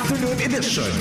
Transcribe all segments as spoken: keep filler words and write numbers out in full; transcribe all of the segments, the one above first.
Afternoon edition.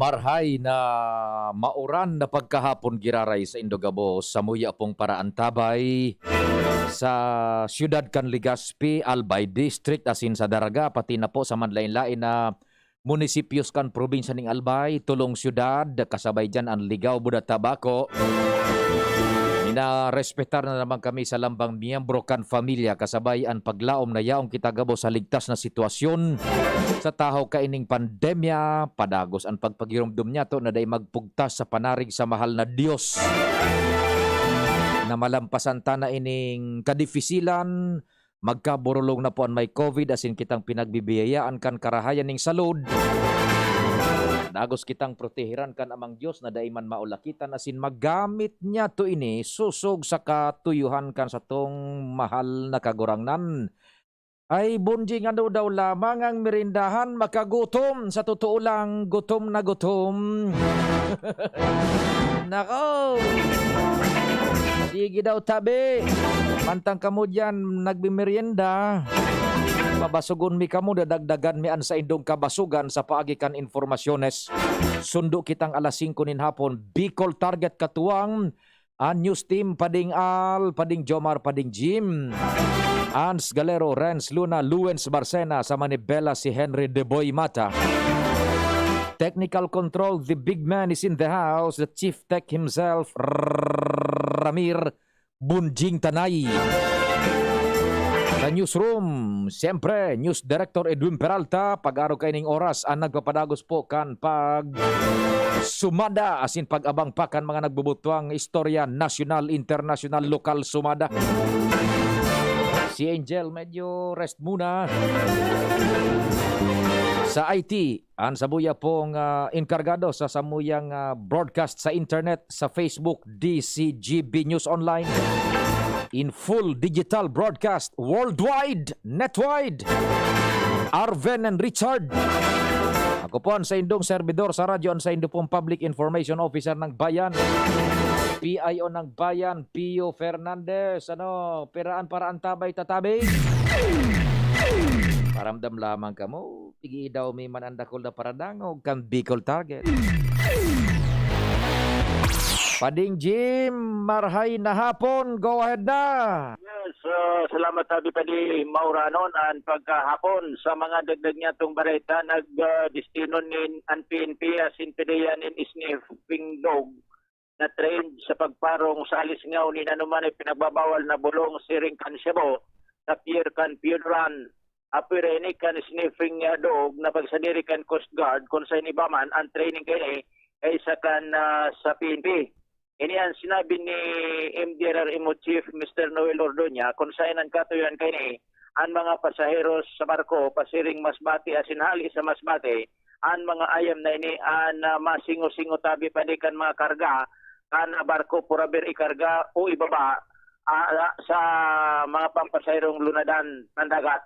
Marhay na mauran na pagkahapon giraray saindo gabos, samuya pong paraantabay sa siyudad kan Legazpi, Albay District, asin sa Daraga, pati na po sa manlain-lain na munisipyos kan probinsya ning Albay, tolong syudad, kasabay diyan an Ligao, Buda, Tabaco. Minarespetar na naman kami sa lambang miyembro kan pamilya, kasabay an paglaom na yaon kita gabos sa ligtas na sitwasyon sa tahaw kaining pandemya. Padagos an pagpagiromdom niyato na dai magpugtas sa panarig sa mahal na Dios, na malampasan ta na ining kadifisilan. Magkaborolong na po an may COVID asin kitang pinagbibiyayaan kan karahayan ning salud. Dagos kitang proteheran kan Amang Dios na dai man maulakitan asin magamit niyato ini sosog sa katuyohan kan satong mahal na Kagurangnan. Ay, Bonjing, ano daw lamang ang merindahan? Makagutom. Sa totoo lang, gutom na gutom. Nako! Sige daw, tabi. Mantang kamo diyan nagmemerienda, pabasogon mi kamo, dadagdagan mi an saindong kabasogan sa paagi kan impormasyones. Sundo kitang alas singko nin hapon, Bicol Target katuwang an news team, Pading Al, Pading Jomar, Pading Jim, Ans Galero, Renz Luna, Luens Barcena, sa Manibela si Henry De Boy Mata. Technical control, the big man is in the house, the chief tech himself, Ramir Bunjing Tanay. Sa newsroom, siyempre, News Director Edwin Peralta, pag-aro kaining oras, ang nagpapadagos po kan pag sumada asin pag-abang pa kan mga nagbubutwang istorya, nasyonal, internasyonal, lokal, sumada. Si Angel medyo rest muna. Sa I T, an samuya pong, ah, enkargado sa samuyang, ah, broadcast sa internet, sa Facebook, D C G B News Online. In full digital broadcast worldwide, netwide. Arven and Richard. Ako po an saindong servidor sa radyo, an saindo pong public information officer ng bayan, P I O ng bayan, Pio Fernandez. Ano, piraan para antabay tatabi? Paramdam lamang kamo, pigi daw mi man an dakul na paradangog kan Bicol Target. Pading Jim, marhay na hapon. Go ahead na. Yes, ah, salamat, Abi Padi. Mauranon an pagkahapon. Sa mga dagdag niya tong bareta, nag, ah, destino nin an P N P asin PDEA nin sniffing dog na trained sa pagparong sa alisngaw nin anoman na ipinagbabawal na bulong siring kan shabu, tapir kan pure run, apwera ini kan sniffing, ah, dog na pagsadiri kan Coast Guard, kun sa iba man ang training kaini kaysa kan, ah, sa P N P. Ini ang sinabi ni M D R R M O Chief Mister Noel Ordoña, kun saen an katuyohan kaini, an mga pasaheros sa barko pasiring Masbate asin hali sa Masbate, an mga ayam na ini an, ah, masingo-singo tabi pa ni kan mga karga kan barko, purabir ikarga o ibaba, ah, sa mga pampasaherong lunadan ng dagat.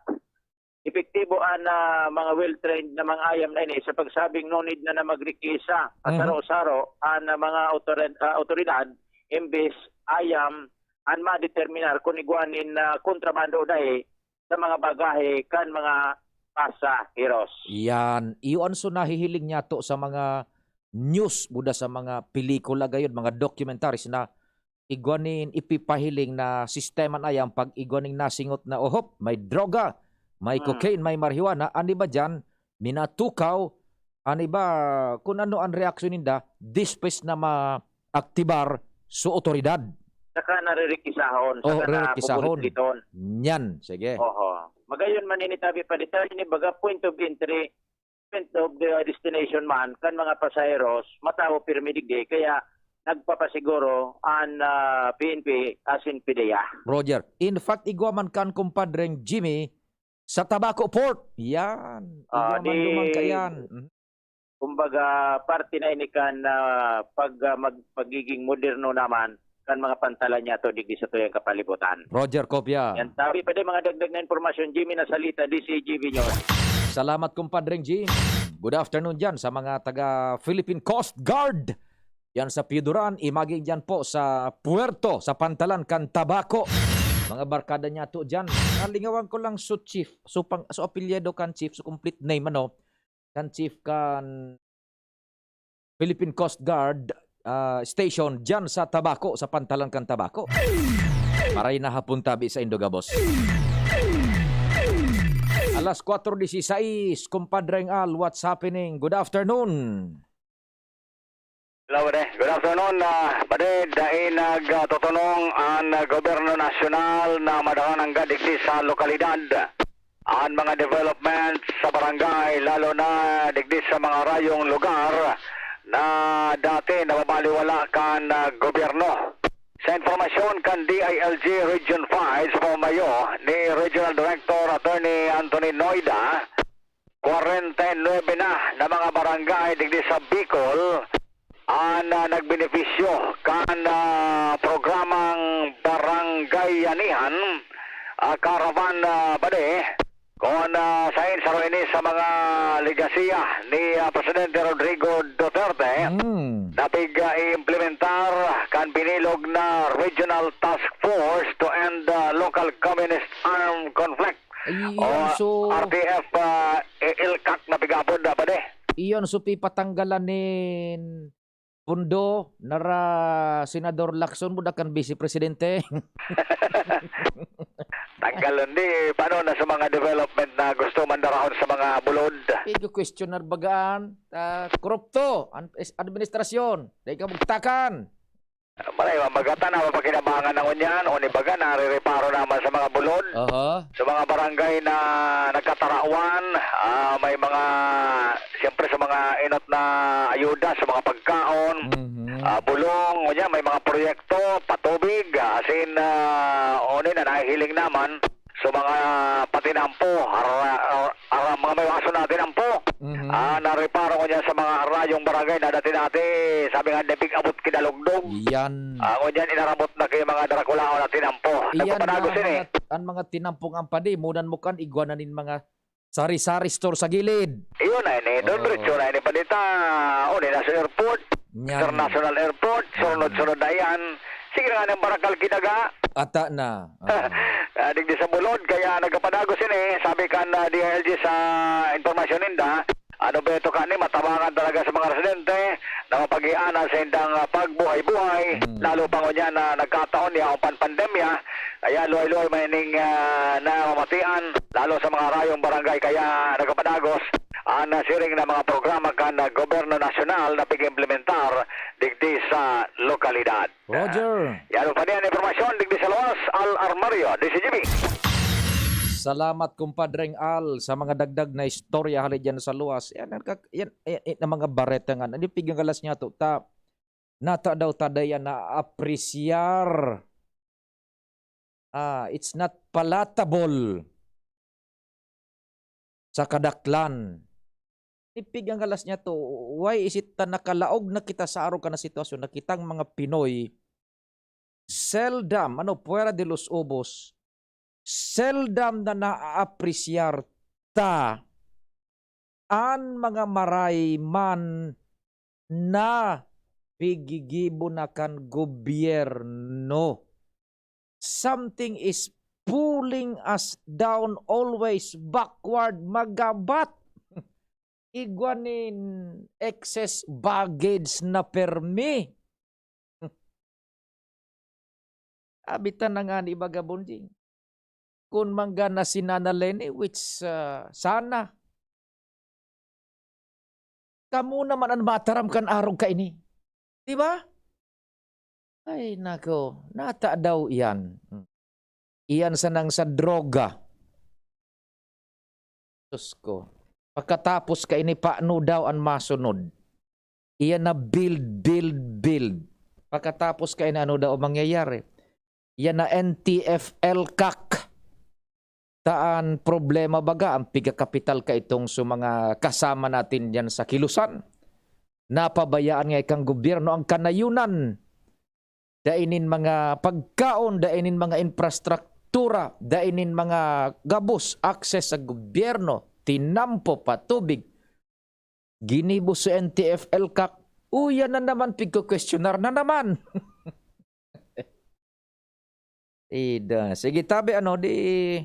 Epektibo an, ah, mga well-trained na mga ayam na ini sa pagsabing no need na na magrikisa at Mhm. saro-saro an, ah, mga otorid-, ah, otoridad, imbes ayam an madeterminar kun igwa nin, ah, kontrabando o dai sa mga bagahe kan mga pasaheros. Yan. Iyo an so nahihiling niyato sa mga news, buda sa mga pelikula gayon, mga documentaries na igwa nin ipipahiling na sistema na yan, pag igwa nin nasingot na, ohop, may droga, may Hmm. cocaine, may marijuana, an iba diyan, minatukaw, an iba, kun ano an reaksyon ninda, dispes na maaktibar so otoridad. Saka naririkisahon, Oh, saka ririkisahon. Nakukulitriton. Nyan, sige. Oho. Magayon man ini tabi pa detalye ni baga point of entry, point of the destination man, kan mga pasaheros, matawo pirmi digdi, kaya nagpapasiguro an, ah, P N P asin PDEA. Roger. In fact, igwa man kan kumpadreng Jimmy, Sa Tabaco Port. Yan. Ah, Igwa man di duman kaiyan. Mhm. Kumbaga, parte na ini kan, ah, pag, ah, mag-, pagiging moderno naman kan mga pantalan niyato digdi sa tuyang kapalibutan. Roger Copia. Yan, sabi pa din mga dagdag na impormasyon, Jimmy Nasalita, D C G B News. Salamat, kumpadreng Jim. Good afternoon dyan sa mga taga Philippine Coast Guard. Yan sa Pioduran, imagine dyan po sa Puerto, sa pantalan kan Tabaco. Mga barkada niyato dyan. Nalingawan ko lang so chief, so pang-, so apelyido kan chief, so complete name, ano, kan chief kan Philippine Coast Guard, ah, Station dyan sa Tabaco, sa pantalan kan Tabaco. Maray na hapon tabi sa Indogabos. Alas kwatro disisais, kumpadreng Al, what's happening? Good afternoon. Hello, pare. Good afternoon. Ah, pare, dai nagtotonong an, ah, gobyerno nasyonal na madara nanggad digdi sa lokalidad. An mga development sa barangay, lalo na digdi sa mga rayong lugar na dati nababaliwala kan, ah, gobyerno. Sa impormasyon kan D I L G Region five sa pamamayo ni Regional Director Attorney Anthony Noida, kwarenta y nuebe na, na mga barangay digdi sa Bicol an, ah, nagbenepisyo kan, ah, programang Barangayanihan, ah, Caravan, ah, bale, kun, ah, sain saro ini sa mga legasiya ni, ah, Presidente Rodrigo Duterte, Mm. na pig, ah, i-implementar kan binilog na Regional Task Force to End, ah, Local Communist Armed Conflict. Iyon, o so, R T F, ah, e-, ELCAC na pig-apod na, pare. Iyon, so, pipatanggalan nin pundo nara Senador Lacson, buda kan Vice Presidente. Tanggalon, di, paano na sa mga development na gusto mandarahon sa mga bulod? Igo questionar bagaan, ah, korupto, an-, is-, administrasyon, dai ka bugtakan. Maray, mabagatan na mapakinabangan na ngunyan, o ni baga, narireparo naman sa mga bulod. Aha. Sa mga barangay na nagkatarawan, ah, may mga, siyempre sa mga inot na ayuda, sa mga pagkaon, Mhm. ah, bulong, ngunyan, may mga proyekto, patubig, ah, as in, ah, o ni na nahihiling naman. So, mga patinampo, ara-, ara-, mga may aso na tinampo. Mhm. Ah, nareparo ko niya sa mga arayong barangay na dati-dati, sabi nga, "Depig abot kinalugdog." Yan. Ah, ngunyan, inarabot na kayo mga Draculaon na tinampo. Iyan Nagpapanagos na yun eh. Mga, ang mga tinampong ampadi, mudan mo kan igwa na nin mga sari-sari store sa gilid. Iyon na ini, Don Oo. Richo na ini, Pandita. O, ni nasa airport, Yan. International Airport, sunod-sunod na yan. Sige nga ng Barakal Kinaga. Ata na. Oo. Ah, digdi sa Bulod, kaya nagkapadagos ini. Sabi kan, ah, D I L G sa impormasyon ninda, ano ba ito kani, matabangan talaga sa mga residente na mapagianan sa indang, ah, pagbuhay-buhay, Mm. lalo pa ngunyan na nagkataon niya ang pan-, pandemya, kaya luhay-luhay may ning, ah, namamatian, lalo sa mga rayong barangay, kaya nagkapadagos ang, ah, siring na mga programa kan, ah, gobyerno nasyonal na pig-implementar digdi sa lokalidad. Roger. Yan, pa niyan impormasyon, digdi sa Luwas, Al Armario, D C G B. Salamat, kumpadreng Al, sa mga dagdag na istorya hali dyan sa Luwas. Yan, ang kak-, yan, yan, yan, ang mga bareta nga. Ano yung pigang galas niya to? Ta, nata daw ta dayan na apresyar. Ah, it's not palatable. Sa kadaklan. Tipig ang galas niya to. Why is it ta nakalaog na kita sa arog ka na sitwasyon na kitang mga Pinoy, seldom, ano, fuera de los ubos, seldom na naaapresyar ta an mga maray man na pigigibo na kan gobyerno. Something is pulling us down, always backward, magabat. Igwa nin excess baggage na permi. Abi ta na nga ni Bagabonding. Kun manggana si Nana Leni, which, ah, sana. Kamo naman an mataram kan arog kaini. Di ba? Ay, nako. Nata daw iyan. Hmm. Iyan sanang sa droga. Diyos ko. Pagkatapos kaini, paano daw an masunod? Iyan na build, build, build. Pagkatapos kaini, ano daw ang mangyayari? Yan na N T F ELCAC. ta an problema baga, an pigkakapital kaitong sa mga kasama natin diyan sa kilusan. Napabayaan nga kan gobyerno ang kanayunan. Dai nin mga pagkaon, dai nin mga infrastruktura, dai nin mga gabos, access sa gobyerno, tinampo pa, tubig. Ginibo sa N T F L kak, uya na naman, pigko-questionar na naman. Ida. Sige, tabi, ano, di,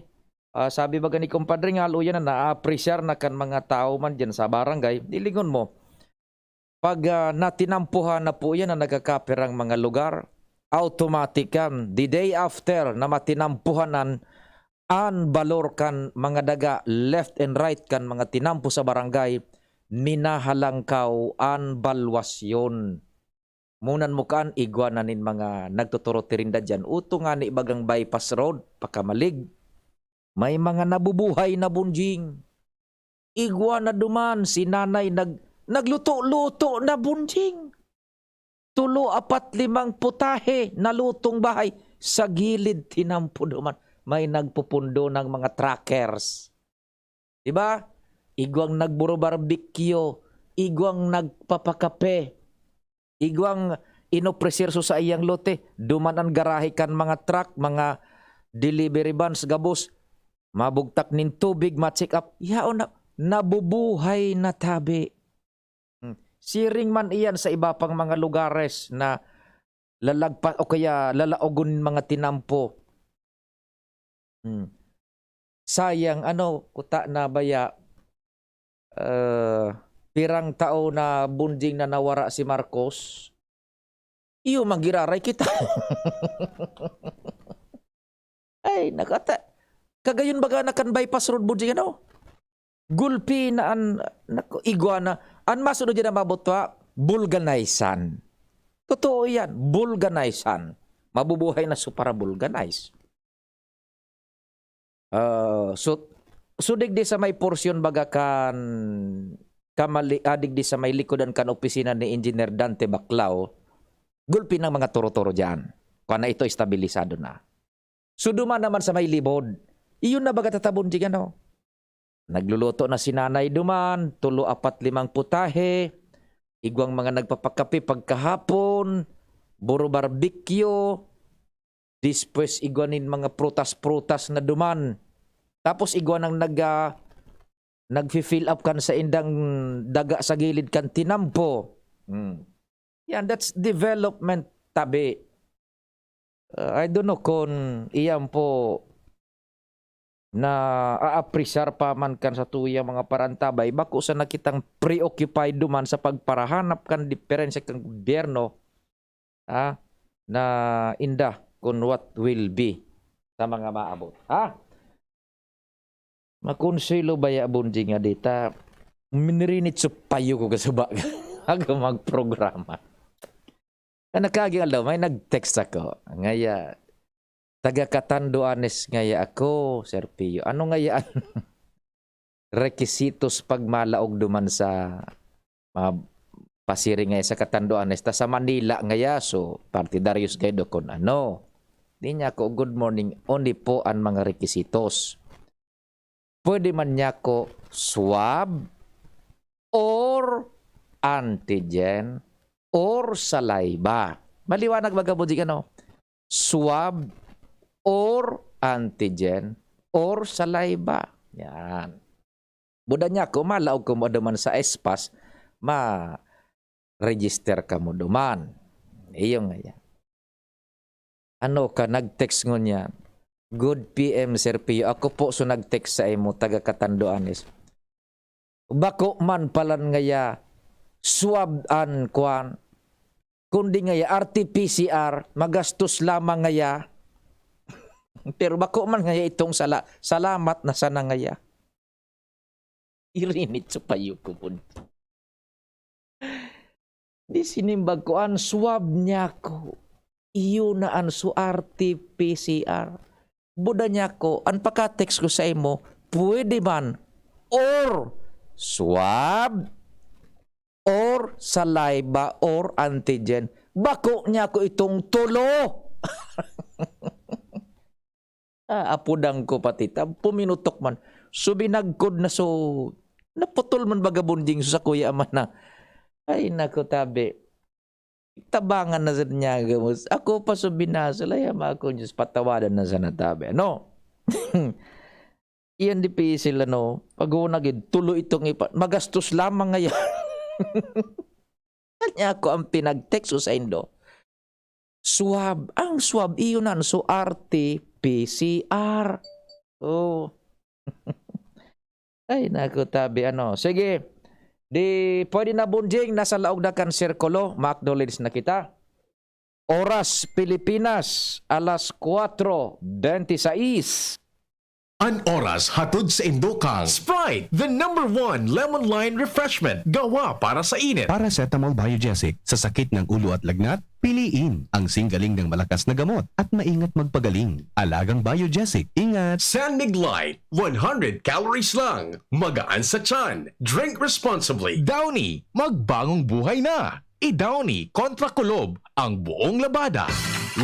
ah, sabi baga ni Compadre Ngal, uya na, naapresyar na kan mga tao man diyan sa barangay. Dilingon mo, pag, ah, natinampuhan na po yan na nagkakapirang mga lugar, automatic yan. The day after na matinampuhan an, an balor kan mga daga, left and right kan mga tinampo sa barangay, minahalangkaw an balwasyon. Munan mo kaan, igwa na nin mga nagtuturo tirinda diyan. Uto nga ni bagang bypass road, pakamalig. May mga nabubuhay na bunjing. Igwa na duman si nanay nag-, nagluto-luto na bunjing. Tulo, apat, limang putahe na lutong bahay. Sa gilid, tinampo duman. May nagpupundo ng mga truckers. Di ba? Igwang nagburo-barbecue, igwang nagpapakape, igwang inopreser sa saiyang lote, duman an garahe kan mga truck, mga delivery vans, gabos, mabugtak nin tubig, ma-check up, yaon na, nabubuhay na tabi. Hmm. Siring man iyan sa iba pang mga lugares na lalagpa-, o kaya lalaogon nin mga tinampo. Hmm. Sayang, ano, kuta na baya, eh, pirang taon na bunjing na nawara si Marcos, iyo man giraray kita. Ay, nakata-, kagayon baga na kan bypass road bunjing, ano? Gulpi na an, naku, igwa na. An masunod yan na mabutwa, bulganaysan. Totoo yan, bulganaysan. Mabubuhay na so para bulganize. Ah, so, so digdi sa may porsyon baga kan kamali-, ah, digdi sa may likodan kan opisina ni Engineer Dante Baclao, gulpi ng mga turo-turo diyan. Kuwan na ito, estabilisado na. So, duman naman sa may libod, iyon na baga tatabon di gano. Nagluluto na si nanay duman, tulo, apat, limang putahe, igwang mga nagpapakape pagkahapon, buro barbecue, despues igwa nin mga prutas-prutas na duman. Tapos igwa nang nag-, ah, nagfi-fill up kan saindang daga sa gilid kan tinampo. Hmm. Yan, that's development tabi. Uh, I don't know kung iyan po na aapresyar pa man kan satuyang mga parantabay, bako sana kitang preoccupied duman sa pagparahanap kan diferensya kan gobyerno, ah, na inda kun what will be sa mga maabot. Ha? Makonsuelo baya, Bonjing, nga dita, minirinit sa payo ko kasuba ako magprograma. Kan nakaaging aldaw, may nag-text ako. Ngaya, "Taga Catanduanes ngaya ako, Sir Pio." Ano ngaya an requisitos pag malaog duman sa, ah, pasiring ngaya sa Catanduanes, ta sa Manila ngaya, so, partidaryos gayod kun ano. Di niya ako, "Good morning, oni po an mga requisitos." Pwede man niya ako swab or antigen or saliva. Maliwanag ba, Bonjing, ano? Swab or antigen or saliva. Yan. Buda niya ako, malaog ko mo duman sa espas, ma-register ka mo duman. Iyo nga yan. Ano ka, nag-text ngunyan, "Good P M, Sir Pio. Ako po so nag-text sa imo, taga Catanduanes." Bako man palan ngaya swab an kwan, kundi ngaya R T P C R, magastos lamang ngaya. Pero bako man ngaya itong sala-, salamat na sana ngaya. Irinit sa payo ko po. Di sinimbag ko, an swab niya ko. Iyo na an su-, R T P C R. Buda niya ko, an pagka-text ko sa imo, pwede man, or swab, or saliva, or antigen. Bako niya ko itong tulo. Ah, apudan ko pati ta, puminutok man. So, binagkod na so, naputol man baga bonding so sakuya man na. Ay, naku, tabi. Tabangan na sad niya gabos. Ako pa so binasol, ay, ama ko, Diyos, patawadan na sana tabi. Ano? Iyan dipisil, ano, pag una gid, tulo itong ipa-, magastos lamang ngayon. Kanya ako ang pinag-text ko sa indo. Swab, ang swab, iyon na, so R T P C R. Oh. Ay, naku, tabi, ano. Sige. Di, pwede na, Bunjing, nasa laog na kan sirkulo, ma-acknowledge na kita. Oras, Pilipinas, alas kuwatro bente sais. An oras hatod sa indo kan Sprite, the number one lemon lime refreshment, gawa para sa init. Paracetamol Biogesic, sa sakit ng ulo at lagnat, piliin ang singgaling ng malakas na gamot at maingat magpagaling. Alagang Biogesic, ingat! San Mig Light, one hundred calories lang, magaan sa tiyan, drink responsibly. Downy, magbagong buhay na! I-Downy kontra kulob ang buong labada.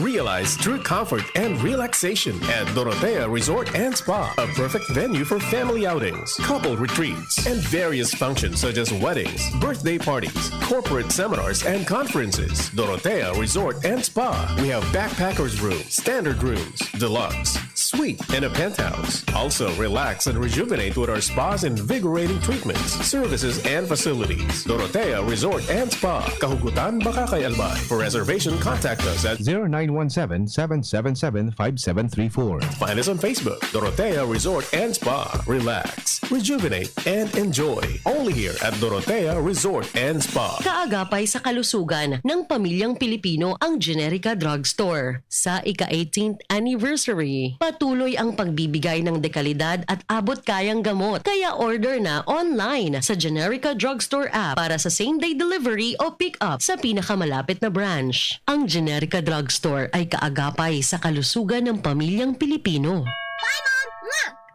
Realize true comfort and relaxation at Dorotea Resort and Spa, a perfect venue for family outings, couple retreats, and various functions such as weddings, birthday parties, corporate seminars, and conferences. Dorotea Resort and Spa. We have backpackers room, standard rooms, deluxe, suite, and a penthouse. Also, relax and rejuvenate with our spa's invigorating treatments, services, and facilities. Dorotea Resort and Spa, Kahugutan, Bacacay, Albay. For reservation, contact us at zero nine one seven, seven seven seven, five seven three four. Find us on Facebook, Dorotea Resort and Spa. Relax, rejuvenate, and enjoy. Only here at Dorotea Resort and Spa. Kaagapay sa kalusugan ng pamilyang Pilipino ang Generica Drugstore. Sa ika-eighteenth anniversary, patuloy ang pagbibigay ng dekalidad at abot-kayang gamot. Kaya order na online sa Generica Drugstore app para sa same-day delivery o pick-up sa pinakamalapit na branch. Ang Generica Drugstore ay kaagapay sa kalusugan ng pamilyang Pilipino.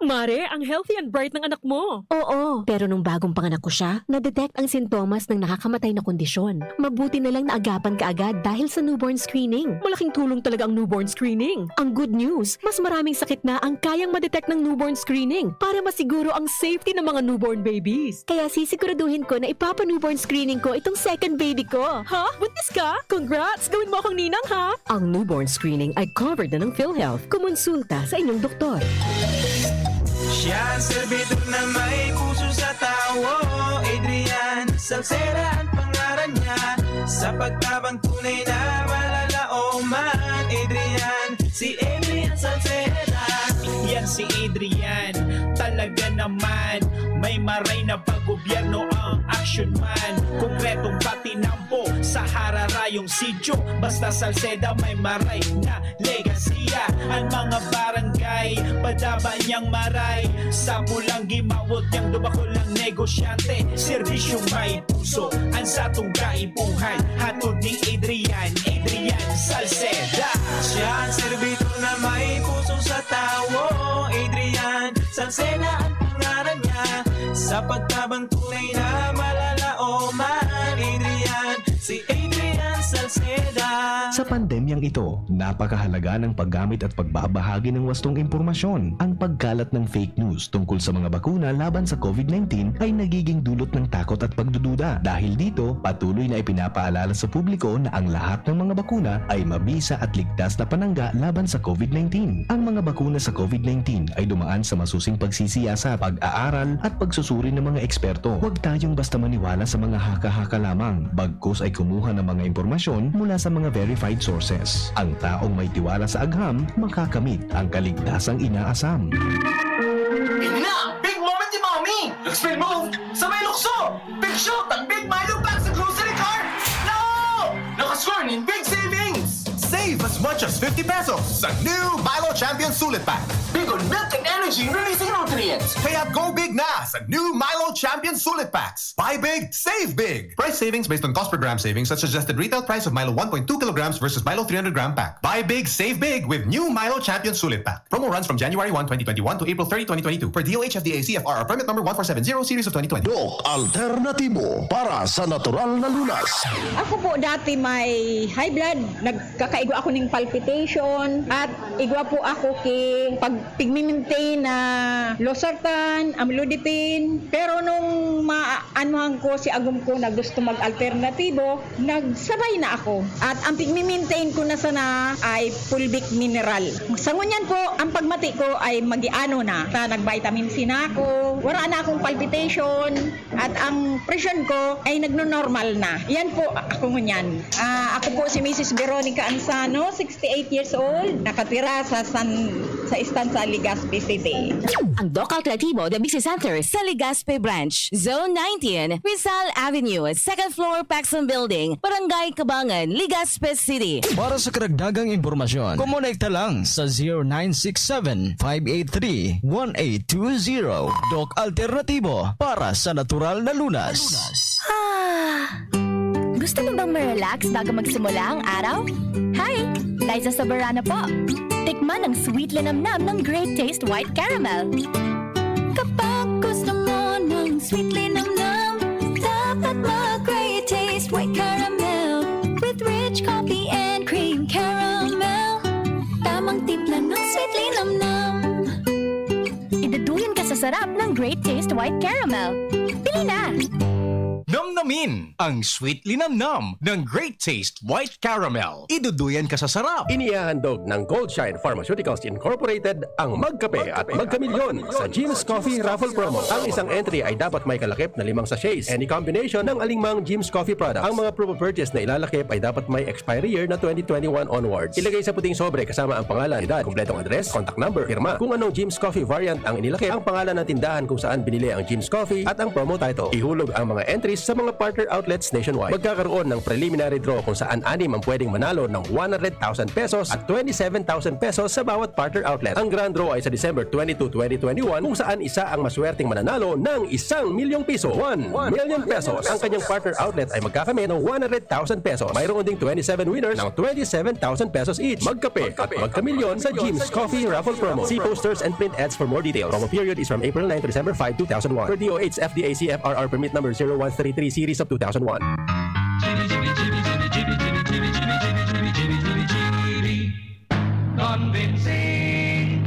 Mare, ang healthy and bright ng anak mo. Oo, pero nung bagong panganak ko siya, na-detect ang sintomas ng nakakamatay na kondisyon. Mabuti na lang naagapan kaagad dahil sa newborn screening. Malaking tulong talaga ang newborn screening. Ang good news, mas maraming sakit na ang kayang ma-detect ng newborn screening para masiguro ang safety ng mga newborn babies. Kaya sisiguraduhin ko na ipapa-newborn screening ko itong second baby ko. Ha? Buntis ka? Congrats! Gawin mo akong ninang, ha? Ang newborn screening ay covered na ng PhilHealth. Kumonsulta sa inyong doktor. Siya ang servidor na may puso sa tawo. Adrian Salceda ang pangaran niya. Sa pagtabang tunay na malalaoman. Adrian, si Adrian Salceda. Yan si Adrian, talaga naman. May maray na pag-gobyerno ang action man. Konkretong patinampo sa hararayong sityo. Basta Salceda may maray na legasiya. Ang mga barangay, padaba niyang maray. Sa pulang gimawot niyang dubakol ng negosyante. Serbisyong may puso, ang satong kaipuhan. Hatod ni Adrian, Adrian Salceda. Siya ang servidor na may puso sa tawo. Adrian Salceda ang pangaran niya. Sa pagtabang tunay na malalaoman. Adrian, si Adrian Salceda. Sa pandemyang ito, napakahalaga ng paggamit at pagbabahagi ng wastong impormasyon. Ang pagkalat ng fake news tungkol sa mga bakuna laban sa COVID nineteen ay nagiging dulot ng takot at pagdududa. Dahil dito, patuloy na ipinapaalala sa publiko na ang lahat ng mga bakuna ay mabisa at ligtas na panangga laban sa COVID nineteen. Ang mga bakuna sa COVID nineteen ay dumaan sa masusing pagsisiyasat, pag-aaral, at pagsusuri ng mga eksperto. Huwag tayong basta maniwala sa mga haka-haka lamang, bagkus ay kumuha ng mga impormasyon mula sa mga verified sources. Ang taong may tiwala sa agham, makakamit ang kaligtasang inaasam. Ini na ang big moment ni Mommy! Expel move sa may lukso! Big shoot ang Big Milo Pack sa grocery cart! No! Nakascore nin big savings! Save as much as fifty pesos sa new Milo Champion Sulit Pack. Bicol Milk and Energy, releasing nutrients. Kaya go big na sa new Milo Champion Sulit Packs. Buy big, save big. Price savings based on cost per gram savings at suggested retail price of Milo one point two kilograms versus Milo three hundred gram pack. Buy big, save big with new Milo Champion Sulit Pack. Promo runs from January one, twenty twenty-one to April thirty, twenty twenty-two. Per D O H F D A C F R R permit number one four seven zero series of twenty twenty. Doc Alternatibo para sa natural na lunas. Ako po dati may high blood, nagkakaigwa ako ng palpitation, at igwa po ako ki pag pigmi-maintain na losartan, amlodipine. Pero nung maanuhan ko si agom ko na gusto mag-alternatibo, nagsabay na ako. At ang pigmi-maintain ko na sana ay fulvic mineral. Sa ngunyan po, ang pagmati ko ay magiano na. Ta nag-vitamin C na ako, wala na akong palpitation, at ang presyon ko ay nagno-normal na. Yan po ako ngunyan. Ah, ako po si Missus Veronica Ansano, sixty-eight years old, nakatira sa San sa Estanza, Legazpi City. Ang Doc Alternatibo The B C Center sa Legazpi Branch, Zone nineteen, Rizal Avenue, second floor, Paxson Building, Barangay Cabangan, Legazpi City. Para sa karagdagang impormasyon, kumonekta lang sa zero nine six seven, five eight three, one eight two zero. Doc Alternatibo para sa natural na lunas. Ah! Gusto mo bang ma-relax bago magsimula ang araw? Hi! Liza Soberano po. Tikman ang sweet linamnam ng Great Taste White Caramel. Kapag gusto mo ng sweet linamnam, dapat mag Great Taste White Caramel with rich coffee and cream caramel. Tamang timpla ng sweet linamnam. Iduduyan ka sa sarap ng Great Taste White Caramel. Bili na! Namnamin ang sweet linamnam ng Great Taste White Caramel. Iduduyan ka sa sarap. Inihahandog ng Goldshine Pharmaceuticals Incorporated ang Magkape at Magkamilyon sa Jim's Coffee Raffle Promo. Ang isang entry ay dapat may kalakip na limang sachets. Any combination ng alingmang Jim's Coffee product. Ang mga promo purchase na ilalakip ay dapat may expiry year na twenty twenty-one onwards. Ilagay sa puting sobre kasama ang pangalan, edad, kompletong address, contact number, pirma. Kung anong Jim's Coffee variant ang inilakip, ang pangalan ng tindahan kung saan binili ang Jim's Coffee at ang promo title. Ihulog ang mga entries sa mga partner outlets nationwide. Magkakaroon ng preliminary draw kung saan anim ang pwedeng manalo ng one hundred thousand pesos at twenty-seven thousand pesos sa bawat partner outlet. Ang grand draw ay sa December twenty-two, twenty twenty-one, kung saan isa ang maswerteng mananalo ng isang milyong piso, one million pesos. Ang kanyang partner outlet ay magkakamit ng one hundred thousand pesos. Mayroon ding twenty-seven winners ng twenty-seven thousand pesos each. Magkape at magkamilyon sa Jim's Coffee Raffle Promo. See posters and print ads for more details. Promo period is from April nine to December five, two thousand one. Per D O H F D A C F R R permit number zero one three three series of two thousand one. Convincing.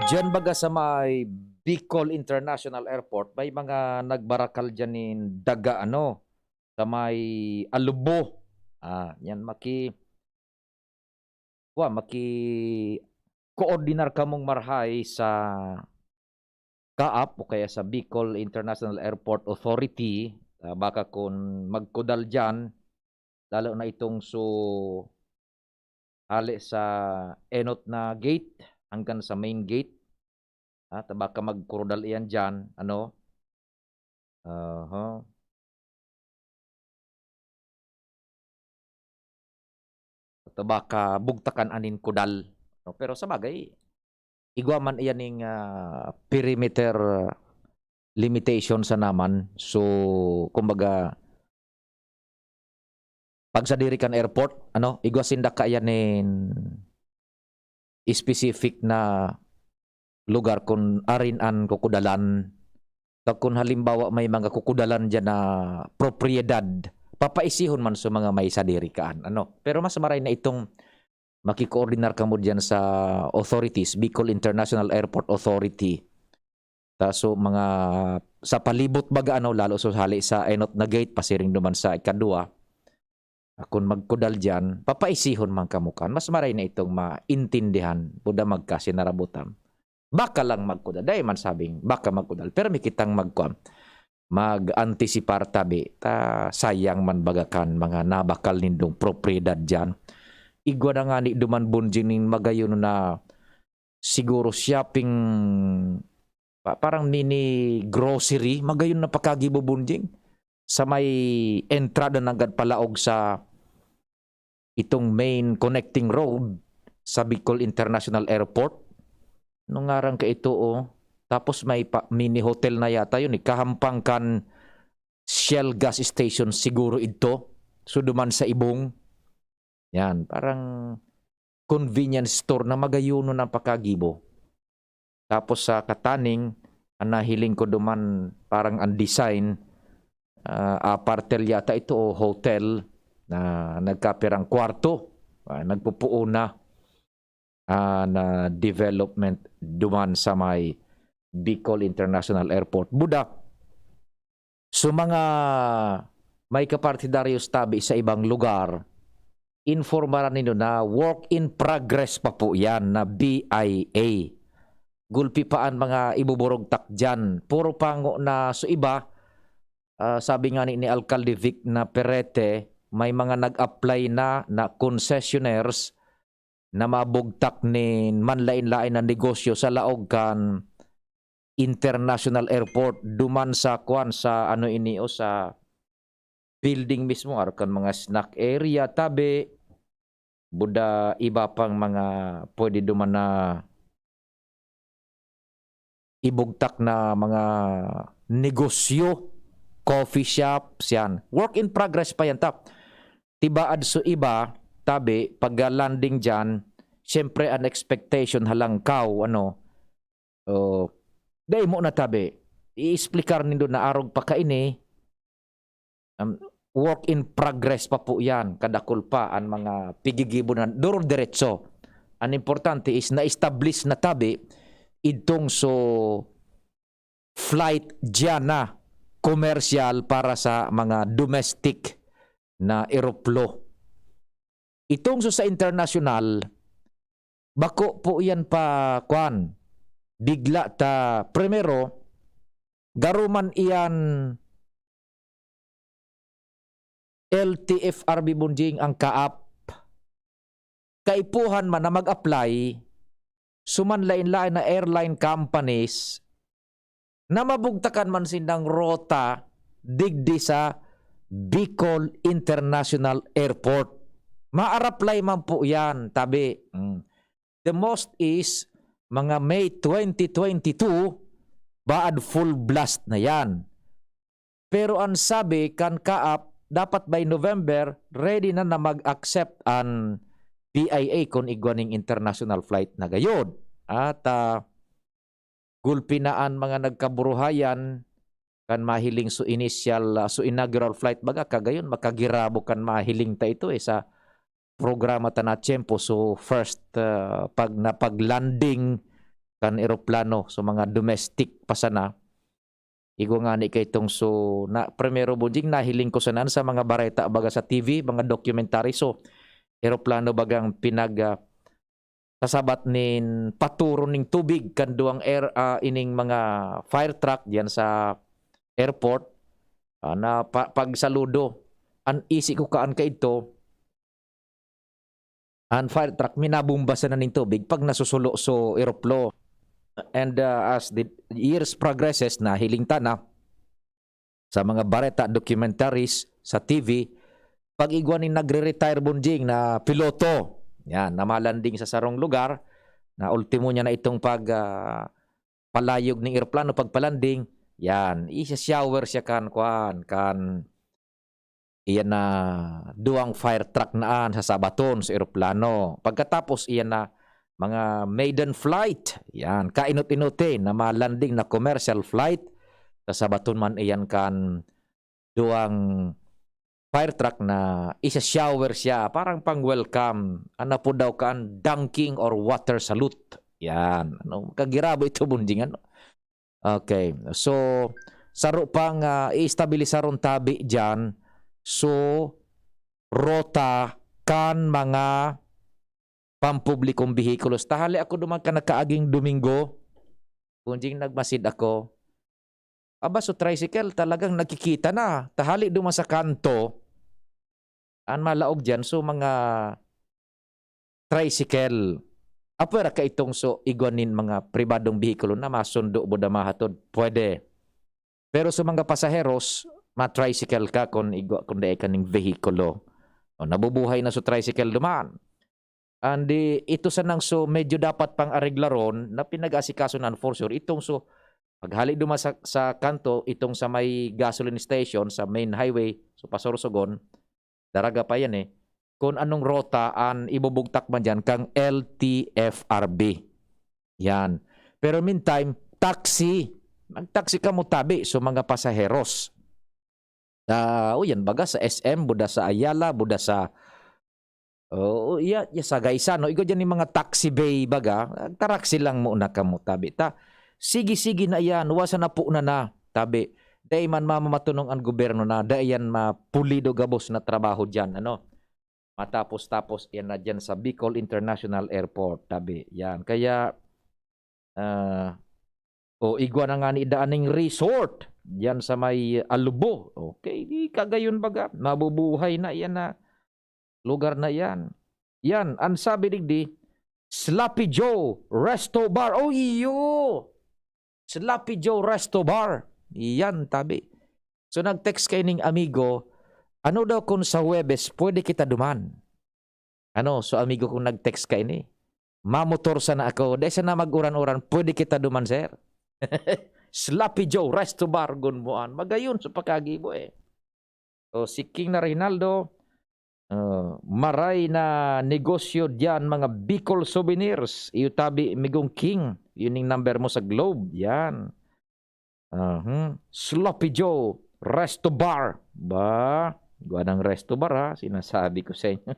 Diyan baga sa may Bicol International Airport, may mga nagbarakal diyan nin daga, ano, sa may Alubo. Ah, yan, maki-, wa, maki-coordinar kamong marahay sa CAAP o kaya sa Bicol International Airport Authority. Ah, baka kun magkudal diyan, lalo na itong so hale sa enot na gate hanggang sa main gate. Ah, ta baka magkudal iyan diyan, ano? Aha. Ta baka bugtakan anin kudal, no? Pero sa bagay, igwa man iyan ning, ah, perimeter limitation sa naman. So, kumbaga, pag sa diri kan airport, ano, igwa sinda kaya nin specific na lugar kun arin an kukudalan. Ta kun halimbawa may mga kukudalan diyan na propiedad, papaisihon man sa mga may sadiri kaan, ano. Pero mas maray na itong makikoordinar kamo diyan sa authorities, Bicol International Airport Authority. Ta so mga sa palibot baga, ano, lalo so hale sa enot na gate, pasiring duman sa ikadwa, kun magkudal diyan, papaisihon man kamo kan. Mas maray na itong maintindihan, buda magkasinarabutan. Baka lang magkudal. Dai man sabing baka magkudal. Pero may kitang magkuan, mag-antisipar tabi. Ta sayang man baga kan mga nabakal nindong propiedad diyan. Igwa na ngani duman, Bonjing, nin magayon na siguro shopping, pa-, parang mini grocery, magayon na pakagibo, Bonjing. Sa may entrada nanggad palaog sa itong main connecting road sa Bicol International Airport. Ano ngaran kaito, oh? Tapos may pa, mini hotel na yata yun, eh. Kahampang kan Shell gas station siguro idto. So, duman sa Ibong. Yan, parang convenience store na magayonon ang pakagibo. Tapos sa Kataning, ang nahiling ko duman, parang ang design, ah, apartel yata ito o hotel na nagkapirang kwarto. Ah, nagpupuon na, ah, na development duman sa may Bicol International Airport. Buda, so mga may kapartidaryos tabi sa ibang lugar, informaran nindo na work in progress pa po yan na B I A. Gulpi pa an mga ibuburugtak diyan. Puro pango na so iba, ah, sabi nga ni, ni Alcalde Vic na Perete, may mga nag-apply na, na concessionaires na mabugtak nin manlain-lain na negosyo sa laog kan international airport, duman sa kwan, sa ano ini, o sa building mismo, arog kan mga snack area, tabi, buda iba pang mga pwede duman na ibugtak na mga negosyo, coffee shops, yan. Work in progress pa yan, ta. Tibaad so iba, tabi, pagka-landing diyan, siyempre, an expectation, halangkaw, ano, oh, dai mo na, tabi. Iexplikar nindo na arog pa kaini, um, work in progress pa po yan. Kadakul pa an mga pigigibo na duro-diretso. An importante is na-establish na, tabi, idtong so flight diyan na commercial para sa mga domestic na eroplo. Itong so sa international, bako po yan pa, kwan, bigla ta, primero, garo man iyan L T F R B Bunjing ang kaap. Kaipuhan man na mag-apply, suman lain-lain na airline companies na mabugtakan man sindang rota digdi sa Bicol International Airport. Maaraplay man po yan, tabi. Mm. The most is mga May twenty twenty-two, baad full blast na yan. Pero ang sabi kan kaap, dapat by November, ready na na mag-accept an B I A kun igwa ning international flight na gayod. At, ah, gulpi na an mga nagkaburuhayan kan mahiling so initial, ah, so inaugural flight, baga kagayon, makagirabo kan mahiling ta ito, eh, sa programa ta na tiyempo. So, first, ah, pag napag-landing kan eroplano, so mga domestic pa sana, igwa ngani kay itong so, na, primero, Bunjing, nahiling ko sana sa mga bareta, baga sa T V, mga documentary. So, eroplano bagang pinag, ah, sasabat nin paturon ning tubig kan duwang air, ah, ining mga fire truck diyan sa airport, ah, na pa, pagsaludo. An isi ko kaan kaidto, an fire truck minabomba sana nin tubig pag nasusulo so eroplo. And, ah, as the years progresses, nahiling ta na sa mga bareta, documentaries sa T V, pag igwa nin nagre-retire, Bunjing, na piloto, yan, na malanding sa sarong lugar, na ultimo niya na itong pag, ah, palayog ning eroplano, pagpalanding, yan, isa-shower siya kan, kwan, kan, iyan na duwang fire truck na an sasabaton sa eroplano. Pagkatapos, iyan na mga maiden flight, yan, kainot-inote na malanding na commercial flight, sasabaton man iyan kan duwang fire truck na isa-shower siya, parang pang-welcome. Ano po daw kaan, dunking or water salute. Yan. Ano, kagirabo ito, Bunjing, ano? Okay. So, saro pang, ah, iestabilisaron tabi diyan. So, rota kan mga pampublikong behikulos. Tahali ako duman kan nakaaging Domingo, Bunjing, nagmasid ako. Aba, so tricycle talagang nakikita na. Tahali duman sa kanto, an malaog diyan, so mga tricycle. Apwera ka itong so igwa nin mga pribadong behikulo na masundo buda mahatod, pwede. Pero sa mga pasaheros, ma-tricycle ka kun igwa, kun dai ka ning behikulo. O, nabubuhay na so tricycle duman. And, eh, ito sanang so medyo dapat pang-areglaron na pinag-aasikaso na for sure. Itong so, paghali duman sa, sa kanto, itong sa may gasoline station, sa main highway, so pa Sorsogon, Daraga pa yan eh, kung anong rota an ibubugtak man diyan kang L T F R B. Yan. Pero meantime, taxi. Magtaxi kamo tabi sa mga pasaheros. Ah, o yan baga sa S M, buda sa Ayala, buda sa, oo, iya, iya sa Gaisano. Igwa diyan yung mga taxi bay baga. Taraksi lang muna kamo tabi. Ta, sige-sige na yan. Wasa na po na na. Tabi. Dai man mamamatunong an gobyerno na dai yan mapulido gabos na trabaho diyan, ano. Matapos-tapos yan na diyan sa Bicol International Airport, tabi. Yan. Kaya, ah, o igwa na nga ni daaning resort diyan sa may Alubo. Okay, di kagayon baga, mabubuhay na yan na lugar na yan. Yan, ang sabi digdi, Sloppy Joe Resto Bar. Oh, iyo! Sloppy Joe Resto Bar. Yan, tabi. So, nag-text kaining amigo, "Ano daw kung sa Huwebes, pwede kita duman?" Ano, so amigo kong nag-text kaini, "Mamotor sana ako, dai sana mag-uran-uran, pwede kita duman, sir?" Sloppy Joe Resto Bar, gunmoan. Magayon sa pagkagibo eh. O, si King na Reynaldo, ah, maray na negosyo diyan, mga Bicol souvenirs. Iyo tabi, Migong King. Yun yung number mo sa Globe. Yan. Aha. Sloppy Joe, Resto Bar. Ba? Gawa ng Resto Bar, ha? Sinasabi ko sa inyo.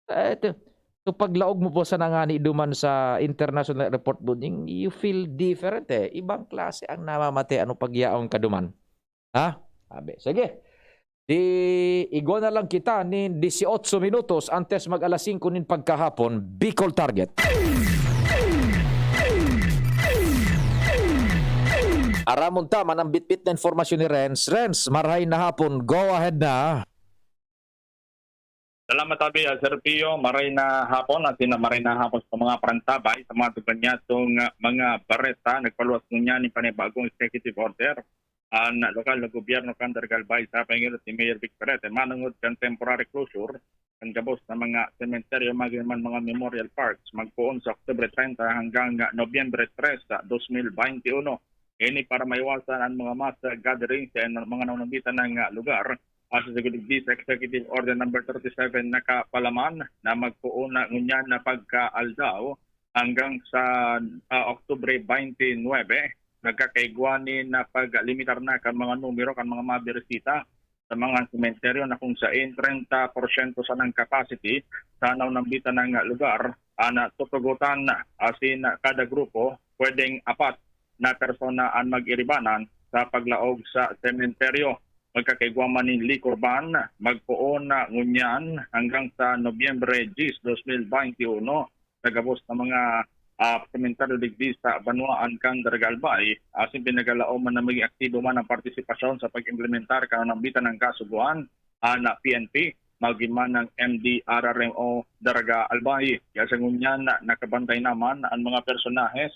Eh, ito, so paglaog mo po sa nangani duman sa International Airport Building, you feel different eh. Ibang klase ang namamate ano pagyaon ka duman. Ha? Sabi. Sige. Di igwa na lang kita ni dieciocho minutos antes mag alas singko nin pagkahapon, Bicol Target. Aramon ta man ang bitbit na informasyon ni Renz. Renz, marhay na hapon. Go ahead na. Salamat, Abi, ah, Sir Pio. Maray na hapon, asin na maray na hapon sa mga parantabay, sa mga duganyato nga mga bareta. Nagpaluwas ngunyan nin panibagong executive order an lokal na gobyerno kan Daraga Albay sa pangirot ni Mayor Vic Perete manongod kan temporary closure kan gabos na mga sementeryo, magin man mga memorial parks, magpoon sa Oktubre treinta hanggang Nobyembre tres sa dos mil baynte uno. Ini para maiwasan ang mga mass gathering sa mga nanumbitan na lugar. Asin sa digdi sa Executive Order Number thirty-seven, nakapalaman na magpoon na ngunyan na pagkaaldaw hanggang sa, ah, Oktubre twenty-nine, nagkakaigwa ni na paglimitar na kan mga numero kan mga mabirisita sa mga sementeryo na kung sain treinta porsyento sanang capacity sa nanumbitan na lugar, ana, tutugotan asin kada grupo pwedeng apat na persona an mag-iribanan sa paglaog sa sementeryo. Magkakaigwa man nin liquor ban, magpoon na ngunyan hanggang sa Nobyembre diyes, dos mil baynte uno, sa gabos na mga, ah, sementeryo digdi sa banwaan kan Daraga Albay. Asin pinagalaom man na maging aktibo man ang partisipasyon sa pag-implementar kan nanumbitan na kasugoan, ana, P N P, magin man ang M D R R M O Daraga Albay. Kaya sa ngunyan, nakabantay naman ang mga personahes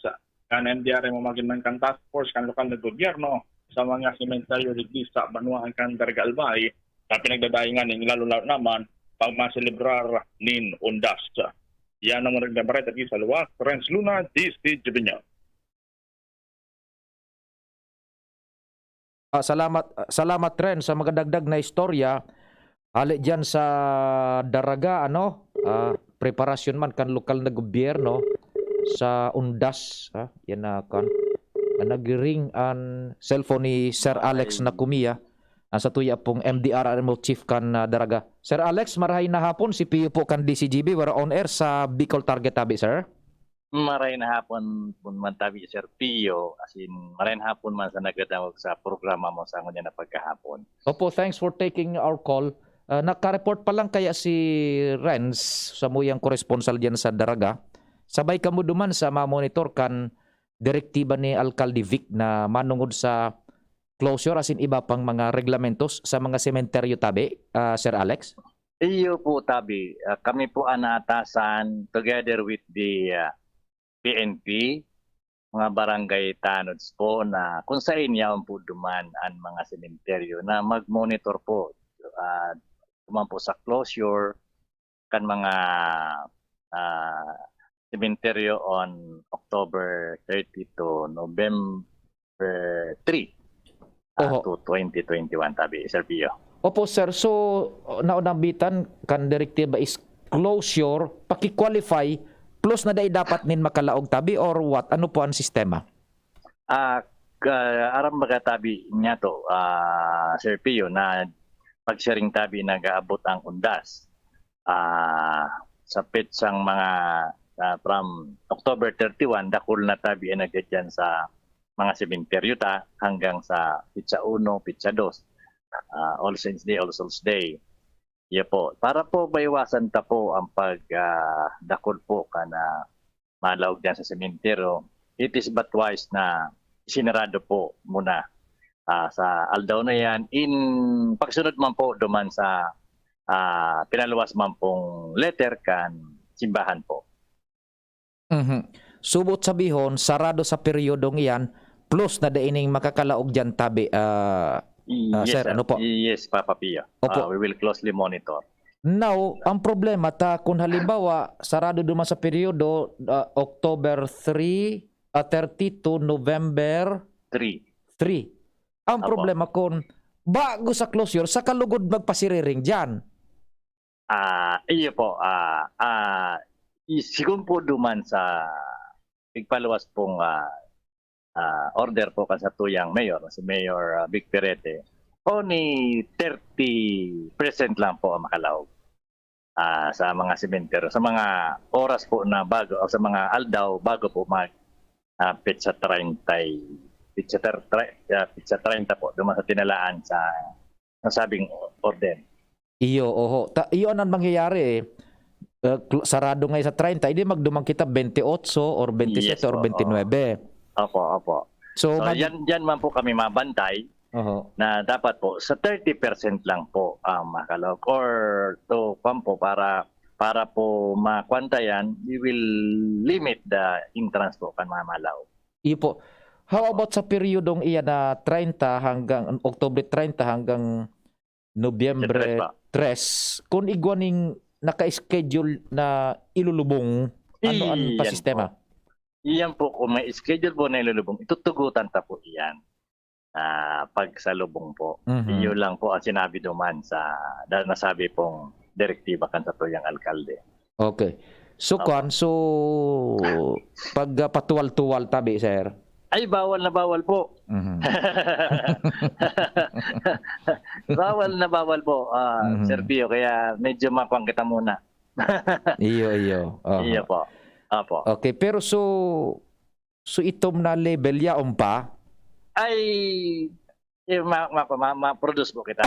kan M D R M O magin man kan task force kan lokal na gobyerno sa mga sementeryo digdi sa banwaan kan Daraga Albay, na pinagdadaingan nin lalo-lalo naman pag maselebrar nin undas. Yan ang mga nagbabareta sa luwas. Renz Luna, D C G B News. Ah, salamat, salamat, Ren, sa mga dagdag na istorya. Hali diyan sa Daraga, ano, ah, preparasyon man kan lokal na gobyerno sa undas, ha? Yan na, kan, ah, nag-ring an cellphone ni Sir Alex Ay. Nakumiya, ang satuya pong M D R R M O chief kan, ah, Daraga. Sir Alex, marahay na hapon. Si Pio po kan D C G B. We're on air sa Bicol Target, tabi, sir. Maray na hapon po man tabi, Sir Pio. As in, maray na hapon man sa nagdadangog sa programa mo sa ngunyan na pagkahapon. Opo, thanks for taking our call. Ah, naka-report pa lang kaya si Renz, samuyang koresponsal diyan sa Daraga. Sabay kamo duman sa mamonitor kan direktiba ni Alkalde Vic na manungod sa closure asin iba pang mga reglamentos sa mga sementeryo tabi, ah, Sir Alex? Iyo po, tabi. Ah, kami po ang naatasan together with the, ah, P N P, mga barangay tanods po na kung sain yaon po duman ang mga sementeryo na mag-monitor po, ah, duman po sa closure, kan mga, ah, sementeryo on October thirty to November three, ah, Oho. to twenty twenty-one, tabi, Sir Pio. Opo, sir. So, naunambitan kan direktiba is closure, paki-qualify, plus na dai dapat nin makalaog tabi or what? Ano po ang sistema? Ah, ka-, aram baga tabi niya to, ah, Sir Pio, na pagsiring tabi nag-aabot ang undas. Ah, sa petsang mga, ah, from October thirty-one, dakul na tabi ang nagdadyan sa mga sementeryo ta hanggang sa petsa uno, petsa dos, ah, All Saints Day, All Souls Day. Iyo po. Para po maiwasan ta po ang pag, ah, dakul po kan, ah, malaog diyan sa sementeryo, it is but wise na isinarado po muna, ah, sa aldaw na yan. In pagsunod man po duman sa, ah, pinaluwas man pong letter kan simbahan po. Mhm. Subot sabihon, sarado sa peryodong iyan, plus na dai ning makakalaog diyan tabi, ah, ah, Yes, sir, sir. ano po? Yes, Papa Pio. Opo. Ah, we will closely monitor. Now, ang problema ta, kung halimbawa, sarado duman sa peryodo, ah, October three, ah, thirty to November Three. three. Ang Opo. problema kung bago sa closure, sa kalugod magpasiriring diyan. Ah, iyo po, ah, ah, i-, sigon po duman sa pigpaluwas pong, ah, ah, order po kan satuyang mayor, si Mayor, ah, Vic Perete, only thirty percent lang po ang makalaog, ah, sa mga sementeryo, sa mga oras po na bago, o sa mga aldaw bago po mag, ah, petsa treinta y, petsa ter-, tre-, ah, petsa treinta po, duman sa tinalaan sa nasabing order. Iyo, oho. Ta-, iyon ang mangyayari, eh. Eh, kl-, sarado ngayon sa treinta, hindi magduman kita twenty-eight or twenty-seven Yes or po, oo. twenty-nine. Opo, opo. So, So, mag- yan, yan man po kami mabantay Oho. na dapat po sa thirty percent lang po ang makalaog. Or to, kwan po, para, para po makwanta yan, we will limit the entrance po kan mga malaog. Iyo po. How Opo. about sa peryodong iyan na treinta hanggang, Oktubre treinta hanggang Nobyembre Sa tres pa. tres, kun igwa ning naka-schedule na ilulubong, ano an Iyan pasistema? po. Iyan po, kung may schedule po na ilulubong, itutugutan ta po iyan. Ah, pagsalubong po. Mhm. Iyo lang po ang sinabi duman sa, da-, nasabi pong direktiba kan satuyang alkalde. Okay. So, Opo. kwan, so, pag, ah, patuwal-tuwal tabi, sir? Ay, bawal na bawal po. Mhm. Bawal na bawal po, ah, Mhm. Sir Pio, kaya medyo makuwan kita muna. Iyo, iyo. Oho. Iyo po. Opo. Okay, pero so, so itom na level, yaon pa? Ay, eh, ma-, ma-, ma-, ma-produce po kita.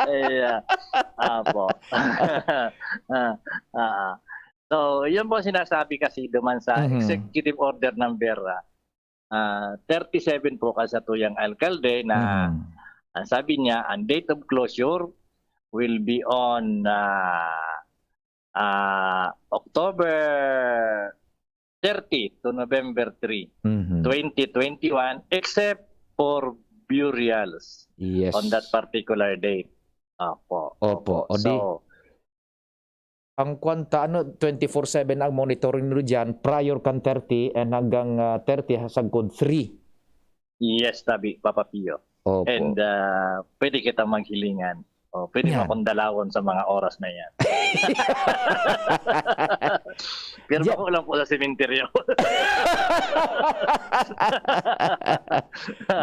Iya. Opo. Ah, ah. So, yun po ang sinasabi kasi duman sa Mhm. executive order number, ah, ah, thirty-seven po kan satuyang alkalde na Mhm. ang sabi niya, ang date of closure will be on, ah, ah, October thirty to November three, Mhm. twenty twenty-one, except for burials Yes. on that particular date. Opo, Opo. opo. O di, So, ang kwan ta, ano, twenty-four seven ang monitoring nyo diyan, prior kan thirty and hanggang, ah, thirty, sagkod three. Yes, tabi, Papa Pio. Opo. And, ah, pwede kita maghilingan. O, pwede mo Yan. akong dalawon sa mga oras na yan. Pero Diyan. bako lang po sa sementeryo.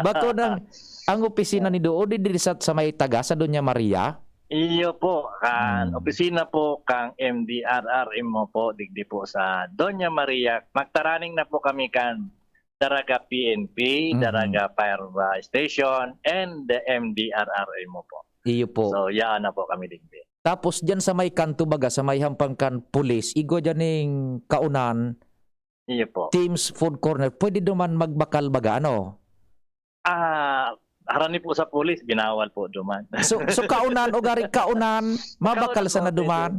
Bako nang, ang opisina ni Doon, di diri sa, sa may taga, sa Doña Maria? Iyo po, kan Hmm. opisina po kang M D R R M po, digdi po sa Doña Maria. Magtaraning na po kami kan Daraga P N P, Mhm. Daraga Fire, ah, Station, and the M D R R M po. Iyo po. So, yaan na po kami digdi. Tapos diyan sa may kanto baga, sa may hampang kan pulis, igwa diyan ning kaunan, Iyo po. Teams Food Corner, pwede duman magbakal baga, ano? Ah, harani po sa pulis, binawal po duman. So, so kaunan, o gari kaunan, mabakal Kaunan sana po, pwede. duman.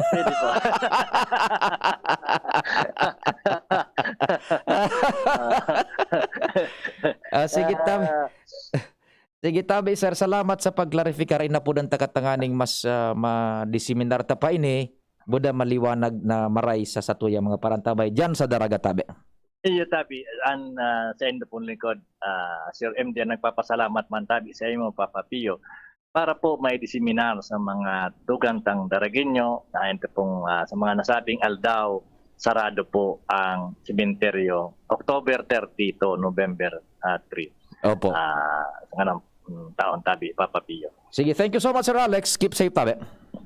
Pwede po. Ah, sige, tam- Ah, Sige, tabi, sir. Salamat sa pagklarifikar. Inapudan ta ka tanganing mas, ah, madiseminar ta pa ini. Buda maliwanag na maray sa satuyang mga parantabay diyan sa Daraga, tabi. Iyo, tabi. An, ah, sa indo pong lingkod, ah, Sir M D, nagpapasalamat man, tabi, sa imo, Papa Pio, para po may diseminar sa mga tugang tang Daragueño, na ito pong, ah, sa mga nasabing aldaw, sarado po ang sementeryo, October thirty to November, ah, three. Opo. Ah, sa ganang, mm, taon, tabi, Papa Pio. Sige, thank you so much, Sir Alex. Keep safe, tabi.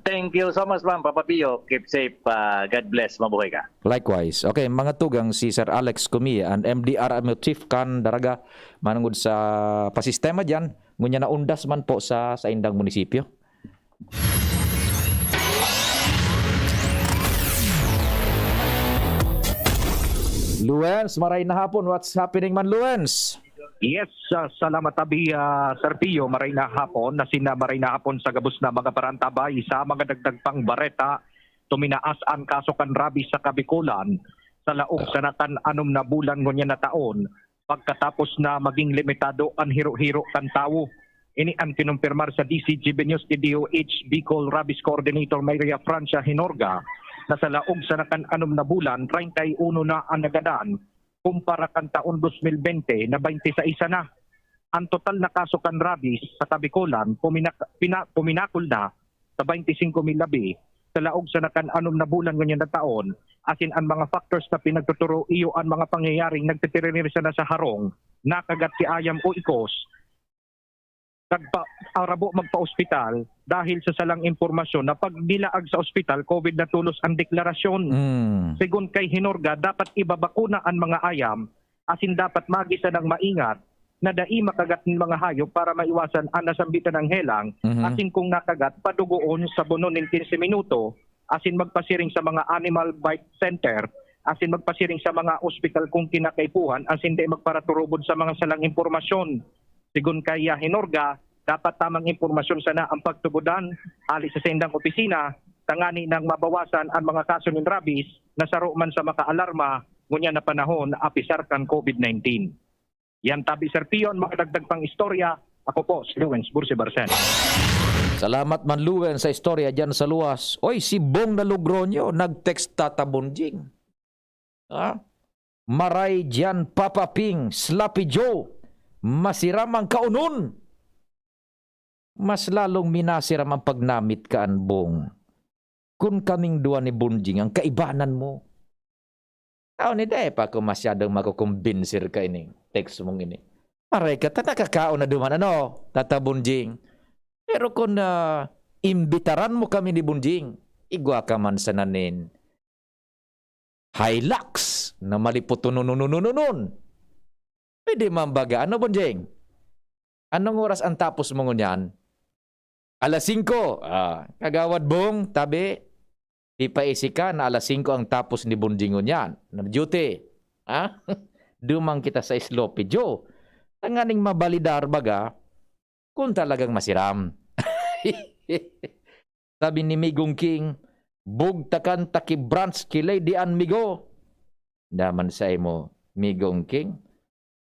Thank you so much, ma'am, Papa Pio. Keep safe. Ah, God bless. Mabuhay ka. Likewise. Okay, mga tugang, si Sir Alex Cumia, an M D R M O chief kan Daraga, manungod sa pasistema diyan, ngunyan naundas man po sa saindang munisipyo. Luens, maray na hapon. What's happening man, Luens? Yes, ah, salamat, tabi, ah, Sir Pio. Maray na hapon, na sina maray na hapon sa gabos na mga parantabay. Sa mga dagdag pang bareta, tuminaas an kaso kan rabies sa Kabikolan sa laog sa nakan-anom na bulan ngunyan na taon, pagkatapos na maging limitado an hiro-hiro kan tawo. Ini an kinumpirmar sa D C G B News ni D O H Bicol Rabies Coordinator Maria Francia Hinorga, na sa laog sa nakan-anom na bulan, treinta y uno na an nagadan, kumpara kan taon dos mil bente na baynte sa isa na. An total na kaso kan rabies sa Kabikolan puminak-, pina-, puminakol na sa baynte singko mil labi sa laog sa nakan-anom na bulan ngunyan na taon, asin an mga factors na pinagtuturo iyo an mga pangyayaring nagtitiririsa na sa harong, nakagat si ayam o ikos, nagpa-, arabo magpa-ospital dahil sa salang impormasyon na pagnilaag sa ospital, covid na tolos ang deklarasyon. Mm. Segun kay Hinorga, dapat ibabakuna an mga ayam, asin dapat magisa nang maingat na dai makagat nin mga hayop para maiwasan an nasambitan ng helang, Mhm. asin kung nakagat, padugoon, sabonon nin quince minuto, asin magpasiring sa mga animal bite center, asin magpasiring sa mga ospital kung kinakaipuhan, asin dai magparaturubod sa mga salang impormasyon. Segun kay Hinorga, dapat tamang impormasyon sana ang pagtubodan hali sa saindang opisina, tangani nang mabawasan an mga kaso nin rabies na saro man sa makaalarma ngunyan na panahon, apisar kan covid nineteen. Yan tabi, Sir Pion, mga dagdag pang istorya. Ako po si Lewens Bursi Barsen. Salamat man, Lewens, sa istorya diyan sa luwas. Oy, si Bong na Logroño, nag-text, Tata Bonjing. Ha? Maray diyan, Papa Ping, Sloppy Joe. Masiram ang kaonon. Mas lalong minasiram ang pagnamit kan Bong. Kun kaming duwa ni Bonjing ang kaibanan mo. Aw, ni dai pa ako masyadong makukumbinser kaining text mong ini. Aray ka, ta nakakaon na duman, ano, Tata Bonjing? Pero kun, ah, imbitaran mo kami ni Bonjing, igwa ka man sana nin Hilux na maliputununununununon. Pwede man baga, ano, Bonjing? Anong oras ang tapos mo ngunyan? Alas singko. Ah, Kagawad Bong, tabi, ipaisi ka na alas singko ang tapos ni Bonjing ngunyan na duty. Ha? Duman kita sa Sloppy Joe. Tanganing mabalidar baga, kung talagang masiram. Sabi ni Migong King, "Bugtakan ta ki brunch ki Lady Ann, Migo." Naman sa imo, Migong King,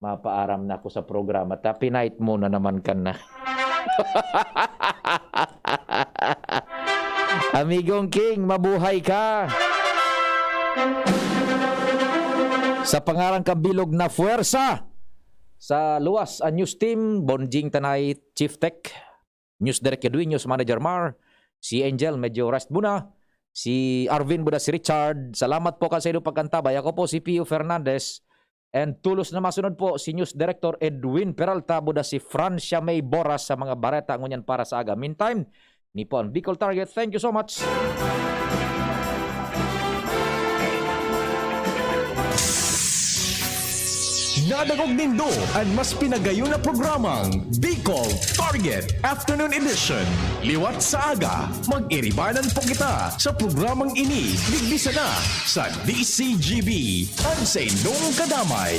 mapaaram na ako sa programa ta, pinait mo na naman ka na. Amigong King, mabuhay ka! Sa pangaran kan bilog na puwersa sa luwas, ang news team, Bonjing Tanay, Chief Tech, News Direk Edwin, News Manager Mar, si Angel, medyo rest muna. Si Arvin Buda, si Richard. Salamat po kan saindong pagkantabay. Ako po si Pio Fernandez. And tulos na masunod po si News Director Edwin Peralta, Buda, si Francia May Boras sa mga bareta ngunyan para sa aga. Meantime, ni po ang Bicol Target. Thank you so much. Nadangog nindo an mas pinagayon na programang Bicol Target Afternoon Edition. Liwat sa aga, mag-iribanan po kita sa programang ini, digdi sana sa D C G B, an saindong kadamay.